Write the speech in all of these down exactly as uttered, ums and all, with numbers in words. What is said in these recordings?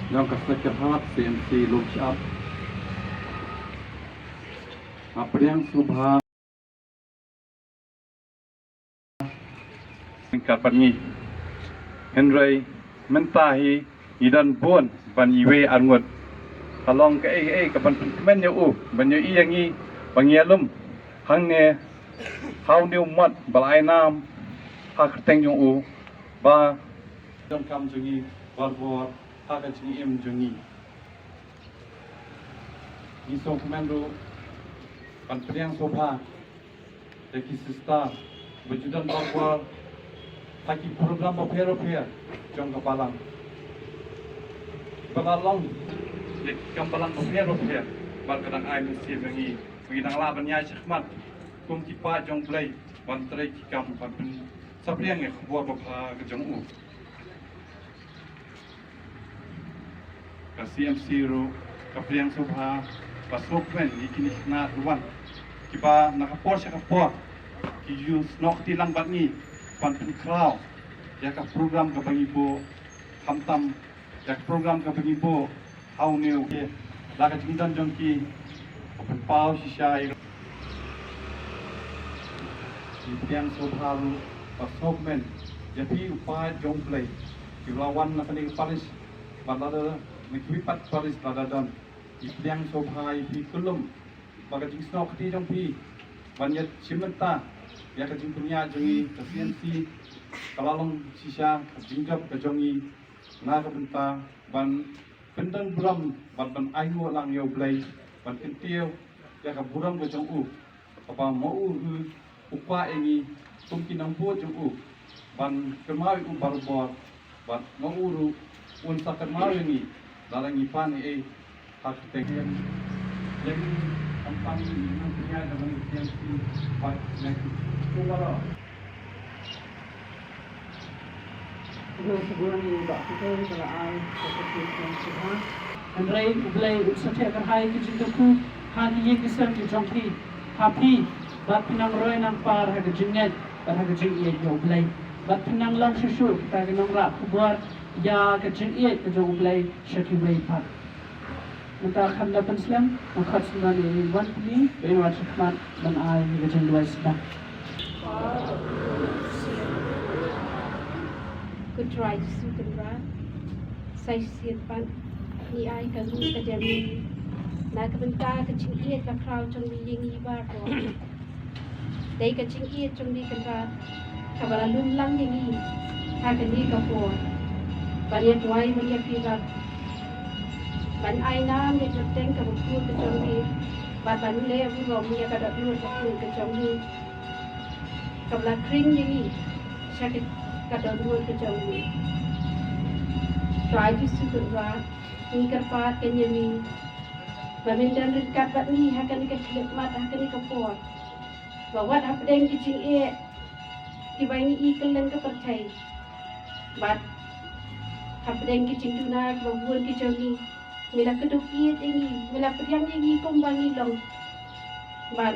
Jong ka Saikorhat C M C Lumshyiap. Nga pdiang sngewbha ryngkat bad ngi. Hynrei mynta hi ngi don bun ban iwei arngut. Ka long kaei kaei kaban pynkmen ïa u ban ïohi ïa ngi ba ngi ïalum hangne ha une u mot ba la ai nam ha kyrteng jong u ba donkam jong ngi barabor ha ka jingim jong ngi. Ngi sngewkmen ruh ban pdiang sngewbha ïa ki sister ba ju don barabor ha ki program bapher bapher jong ka balang. Ba la long ïa ki kam balang bapher bapher bad ka dang ai mynsiem ïa ngi ba ngi dang lah ban ïaid shakhmat kum ki paid jong U Blei ban trei ki kam ban pynsaphriang ïa ka khubor babha ka jong u. Ka C M C ruh ka pdiang sngewbha ba sngewkmen ïa kine ki khynnah ki wan kiba na ka por sha ka por ki ju snoh kti lang bad ngi ban pynkhraw ïa ka program kaba ngi buh, khamtam ïa ka program kaba ngi buh ha une u, da ka jingdon jong ki ka pynpaw shisha ïa ka. Ngi pdiang sngewbha ruh ba sngewkmen ïa phi u paid jong U Blei kiba la wan na kane ka parish bad lada na kiwei pat parish lada don. Ngi pdiang sngewbha ïa phi kullum ba ka jingsnoh kti jong phi ban ïa shim bynta ïa ka jingpynïaid jong ngi ka C M C. Ka la long shisha ka jingjop ka jong ngi na ka bynta ban pyndon burom bad ban ainguh lang ïa U Blei ban kyntiew ïa ka burom ka jong u. Kaba ma u ruh u kwah ïa ngi kum ki nongbud jong u ban kynmaw ïa u barabor bad ma u ruh un sa kynmaw ïa ngi lada ngi pan ïa i ha kyrteng. Ïa ngi kam pan ïa ngi nang pynïaid da ban ïa ngi bad ïa ngi kumba Hynrei U Blei un sa theh kyrhai ki jingkyrkhu ha ki ïing ki sem ki jong phi ha phi, bad phin nang roi nang par ha ka jingngeit bad ha ka jingïeit ïa U Blei, bad phin nang long shuh shuh kita ki nongrah khubor ïa ka jingïeit ka jong U Blei sha kiwei pat. Mynta khamtam pynslem, nga khot sngewbha ïa i Wanpli ba in wan shakhmat ban ai ïa ka jingduwai sngewbha. Ko Trai Jisu Kynrad, sa shisien pat ngi ai ka ruh ka jingim na ka bynta ka jingïeit bakhraw jong ngi ïa ngi baroh. Dei ka jingïeit jong ngi Kynrad kaba la lum lang ïa ngi ha kane ka por ban ïa duwai ban ïa pyrkhat ban ai nam ïa ka kyrteng kaba khuid ka jong ngi bad ban leh burom ïa ka dohnud bakhuid ka jong ngi kaba la khring ïa ngi sha ka dohnud ka jong ngi. Trai Jisu Kynrad, ngi kyrpad ka jingim ba men don ryngkat bad ngi ha kane ka khyllipmat ha kane ka por. Ba wat hapdeng ki jingeh kiba ngi i kylleng ka pyrthei bad hapdeng ki jingduna kiba bun ki jong ngi, me la kdup ïeit ïa ngi, me la pdiang ïa ngi kumba ngi long bad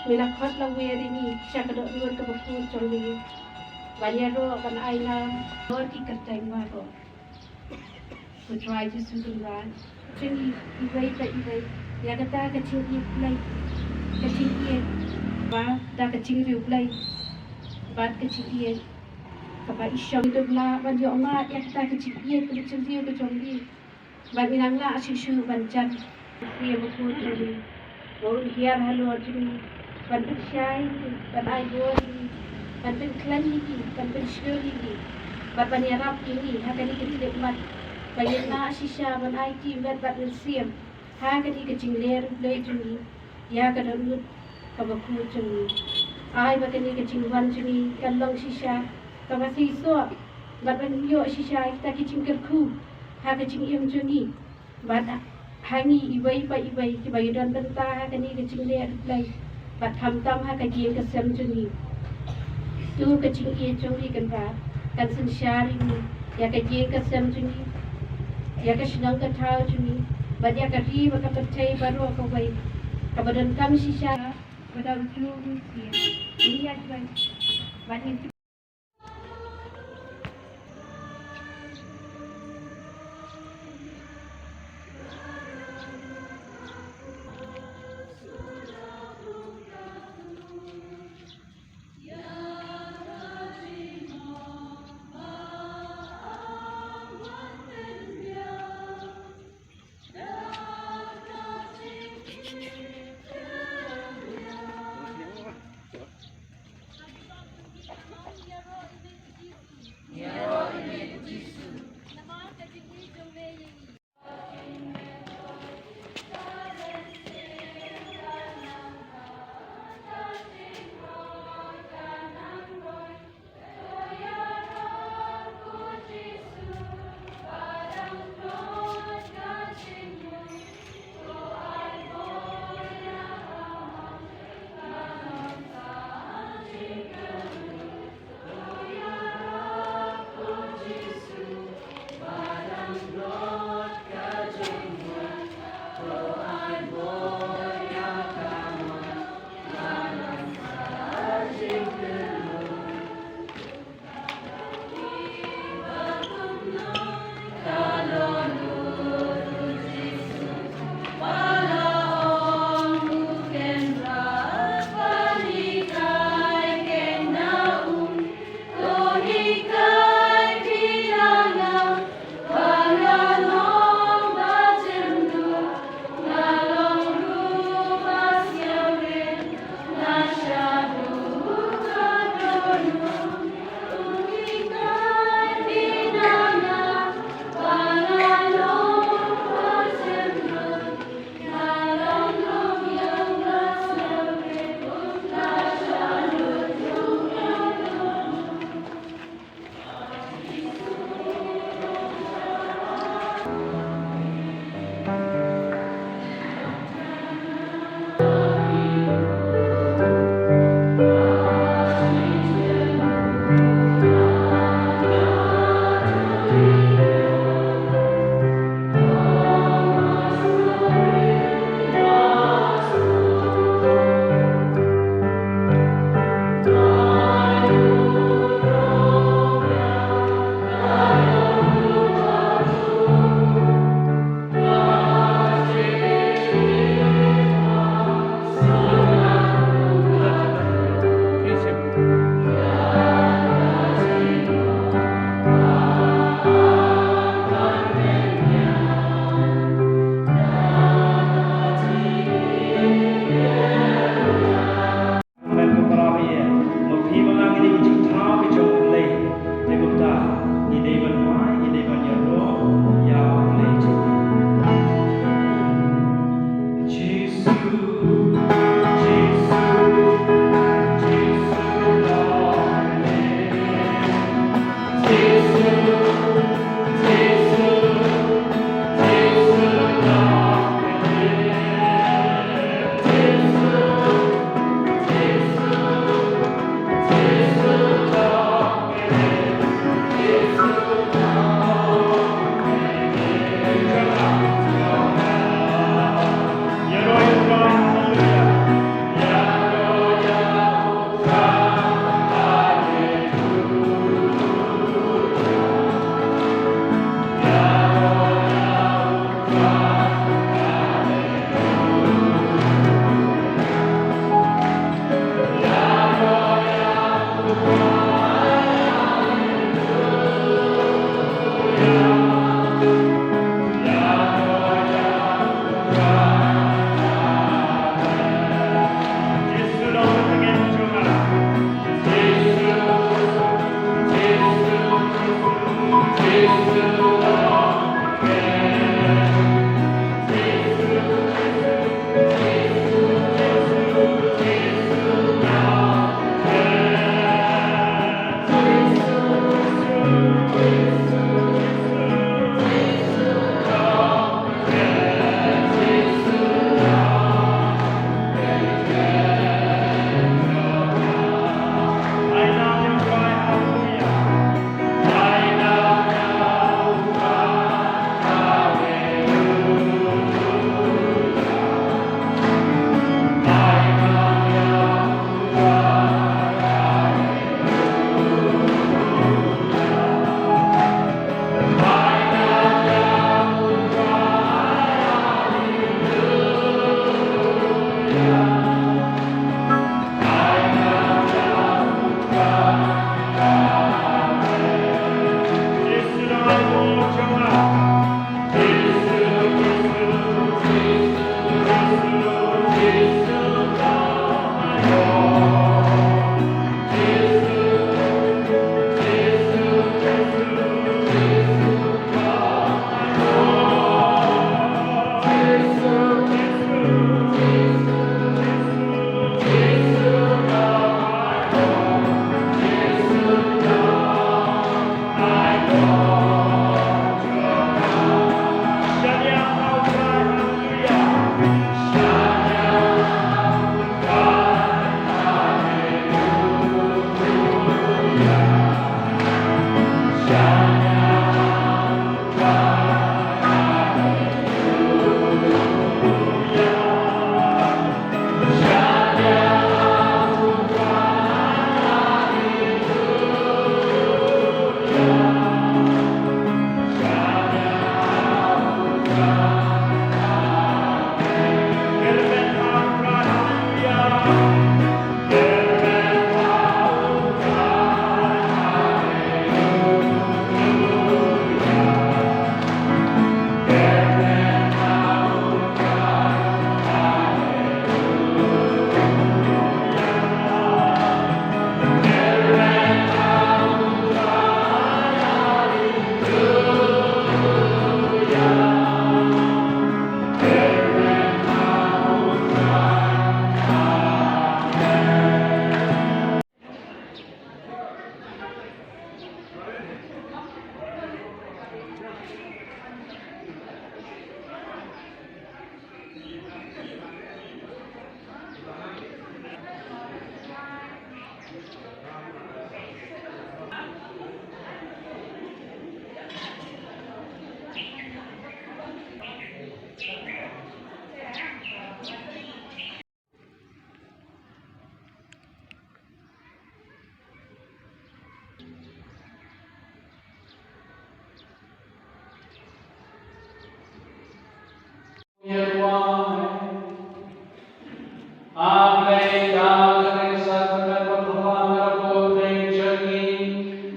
me la khot la wer ïa ngi sha ka dohnud kaba khuid jong ngi ban ïaroh ban ai nam bad ki kyrteng baroh. Ko Trai Jisu Kynrad, jong ngi iwei pa iwei ïa kata ka jingïeit Blei, ka jingïeit ba da ka jingriewblei bad ka jingïeit kaba i shong. Ngi dei ban ïoh mad ïa kata ka jingïeit kaba jylliew ka jong ngi bad ngi nang lah shuh shuh ban jan. Ïa ba khuid jong ngi ba un hiar halor jong ngi ban pynshai ïa ngi, ban ai bor ïa ngi, ban pynkhlaiñ ïa ngi, ban pynshlur ïa ngi bad ban ïarap ïa ngi ha kane ka khyllipmat ba ngin lah shisha ban aiti met bad mynsiem ha kane ka jingleh riewblei jong ngi ïa ka dohnud kaba khuid jong ngi. Ai ba kane ka jingwan jong ngi kan long shisha kaba seisoh bad ban ïoh shisha ïa kita ki jingkyrkhu ha ka jingim jong ngi. Bad ha ngi iwei pa iwei kiba ïadon bynta ha kane ka jingleh riewblei bad khamtam ha ka ïing ka sem jong ngi. To ka jingïeit jong ngi Kynrad kan synshar ïa ngi, ïa ka ïing ka sem jong ngi, ïa ka shnong ka thaw jong ngi bad ïa ka ri bad ka pyrthei baroh kawei kaba donkam shisha. Ba da u tru u sien ïa ngi bad ïa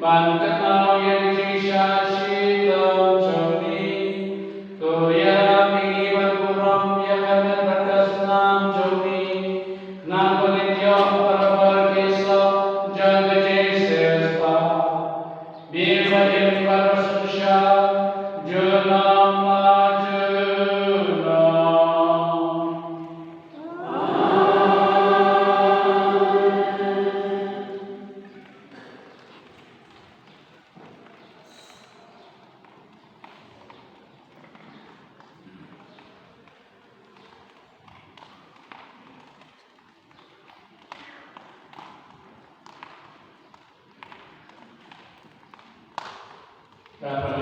Ban kynmaw ïa ki jingshah shitom jong ngi, to ïarap ïa ngi ban burom ïa ka met bad ka snam jong ngi, nangta ban ïoh parabor ki soh jong ka jingshisha. Ngi ba im bad ba synshar junom la junom. Ka